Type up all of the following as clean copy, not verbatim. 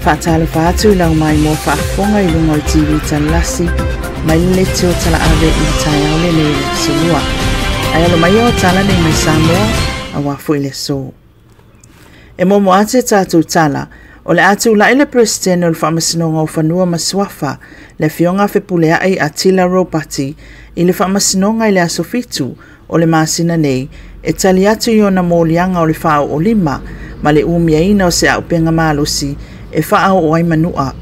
Faatalofa atu i lau maimoa faafofoga i luga o le TV Talasi mai le leitio talaave i le taeao lenei o le Aso Lua. Ae alo mai o tala nei mai Samoa, auā foi le aso. E muamua atu tatou tala, o le a tulai le Peresetene o le Faamasinoga o Fanua ma Suafa, le Afioga Fepuleai Atila Ropati, i le Faamasinoga i le aso 7 o le masina nei, e tali atu i ona moliaga o le faaoolima ma le umiaina o se aupenga malosi e faaoo ai manua.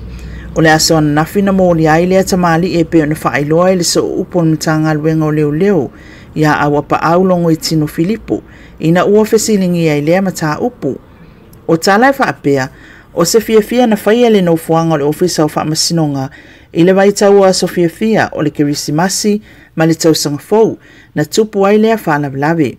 O le aso ananafi na molia ai lea tamalii e pei ona faailoa i le sooupu o le Matagaluega o Leoleo ia Auapaau Logoitino Filipo ina ua fesiligia i lea mataupu. O tala e faapea, o se fiafia na faia le nofoaga o le Ofisa o Faamasinoga i le vaitau o aso fiafia o le Kerisimasi ma le tausaga fou na tupu ai lea faalavelave.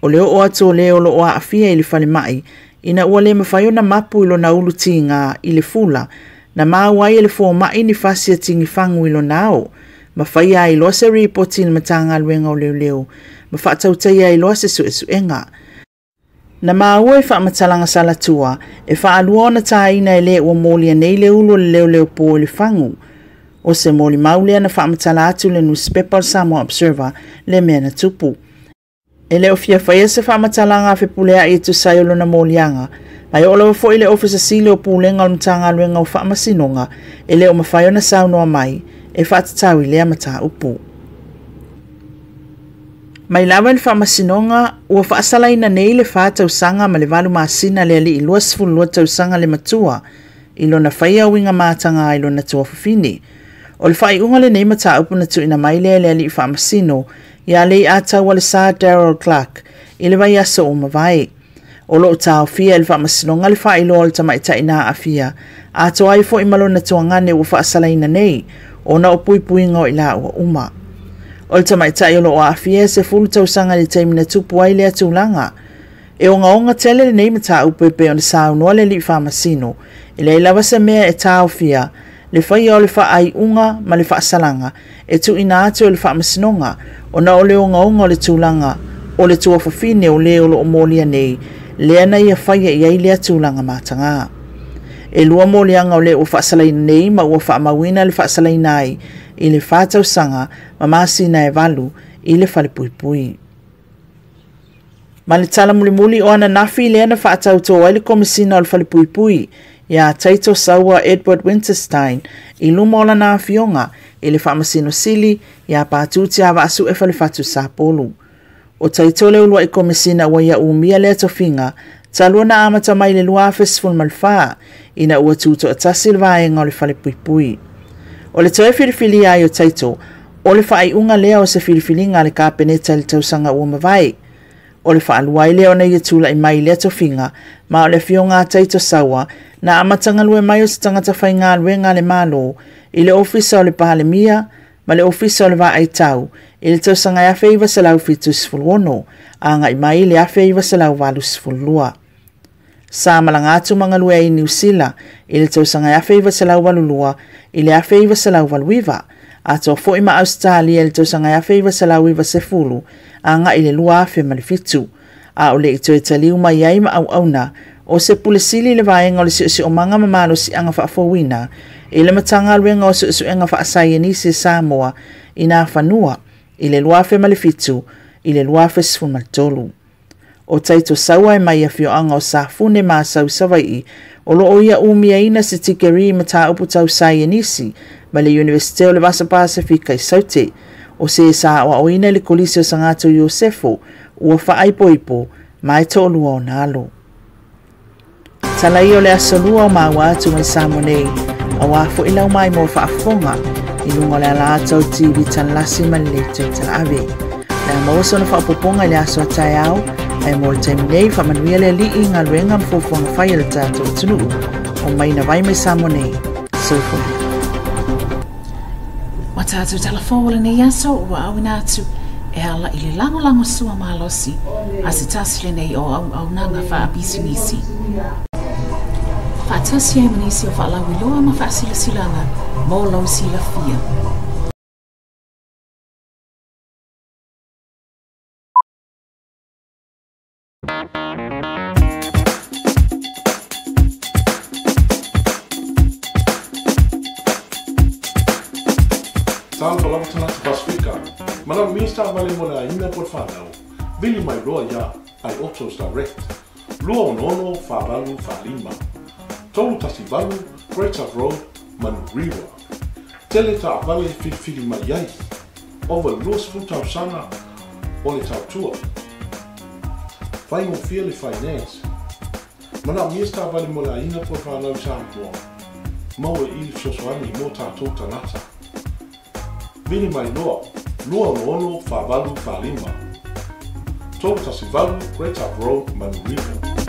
O le oo atu o le o loo aafia i le falemai ina ua le mafai ona mapu i lona ulu tiga i le fula na maua ai e le fomai ni fasi a tigifagu i lona ao, ma faia ai loa se ripoti i le Matagaluega o Leoleo ma faatautaia ai loa se suesuega. Na maua i faamatalaga salatua e faalua ona taina e le ua molia nei le ulu o le leoleo po i le fagu. O se molimau lea na faamatala atu le nusipepa o le Samoa Observer le mea na tupu. E le o fia faia se faamatalaga a Fepuleai e tusa ai o lona moliaga, ma e oo lava foi le Ofisa Sili o Pulega o le Matagaluega o Faamasinoga e le o mafai ona saunoa mai e faatatau i lea mataupu. Mai lava i le Faamasinoga ua faasalaina nei le 4 tausaga ma le 8 masina le alii 22 tausaga le matua i lona faia uiga mataga i lona tuafafine. O le faaiuga lenei mataupu na tuuina mai lea e le alii faamasino ia Leiataualesa Daryl Clark i le vaiaso ua mavae. O loo taofia e le Faamasinoga le faailoa o le tamaitai na aafia, atoa ai foi ma lona tuagane ua faasalaina nei, ona o puipuiga o i laua uma. O le tamaitai o loo aafia e 10 tausaga i le taimi na tupu ai lea tulaga. E ogaoga tele lenei mataupu e pei ona saunoa le alii faamasino, e leai lava se mea e taofia le faia o le faaiuga ma le faasalaga e tuuina atu e le Faamasinoga ona o le ogaoga o le tulaga o le tuafafine o le o loo molia nei, lea na ia faia i ai lea tulaga mataga. E 2 moliaga o le ua faasalaina nei ma ua faamauina le faasalaina ai i le 4 tausaga ma masina e 8 i le falepuipui. Ma le tala mulimuli o ananafi lea na faatautō ai le Komisina o le Falepuipui ia Taito Saua Edward Winterstein i luma o lana afioga i le Faamasino Sili ia Patuti a Vaasue Falefatu Sapolu. O Taito le uluai Komisina ua ia umia lea tofiga talu na amata mai le 2014 ina ua tutoatasi le vaega o le Falepuipui. O le toe filifilia ai o Taito, o le faaiuga lea o se filifiliga a le Kapeneta i le tausaga ua mavae. O le faalua ai lea ona ia tulai mai lea tofiga, ma o le afioga a Taito Saua na amatagalue mai o se tagata faigaluega a le Malo i le Ofisa o le Palemia ma le Ofisa o le Vaaitau i le tausaga 1976 agai mai i le 1982. Sa malaga atu ma galue ai i Niu Sila i le tausaga 1982 i le 1989, atoa foi ma Ausetalia i le tausaga 1990 agai i le 2007, a o le i toe taliu mai ai ma auauna o se pule sili i le vaega o le siosiomaga ma malosiaga faafouina i le Matagaluega o Suesuega Faasaienisi e Samoa i nā fanua i le 2007 i le 2013. O Taito Saua e mai afioaga o Safune ma Asau Savaii o loo ia umiaina se tikeri mataupu tau saienisi mai le Universite o le Vasa Pasefika i Saute. O se sa aoaoina i le Kolisi o Sagato Iosefo ua faaipoipo ma e toalua ona alo. Tala ia o le aso lua o maua atu mai Samoa nei, auā foi lau maimoa faafofoga i luga o le ala ata o TV Talasi ma le leitio talaave. Le a maua sona faaopoopoga i le aso a taeao, ae mo le taimi nei faamanuia le alii i galuega ma fuafuaga fai a le tatou atunuu. O mai na vai mai Samoa nei. Soifua. Ua tatou talafou o lenei aso ua auina atu e ala i le lagolago sua malosi a se tasi lenei o auaunaga faapisinisi. Faatasi ai ma nisi o faalauiloa ma faasilasilaga mo lou silafia. Talofa lava tagata Pasefika, manaomia se taavale mo le aiga po o le fanau, vili mai loa iā Ai Autos Direct, 266 48 45, 318 Great South Road, Manurewa. Tele taavale e filifili mai ai, ova i le 20 tausaga o le tautua. Faigofie le finance. Manaomia se taavale mo le aiga po o le fanau i Samoa, maua i i le fesoasoani mo tatou tagata. Vili mai loa, 266 48 45, 318 Great South Road, Manurewa.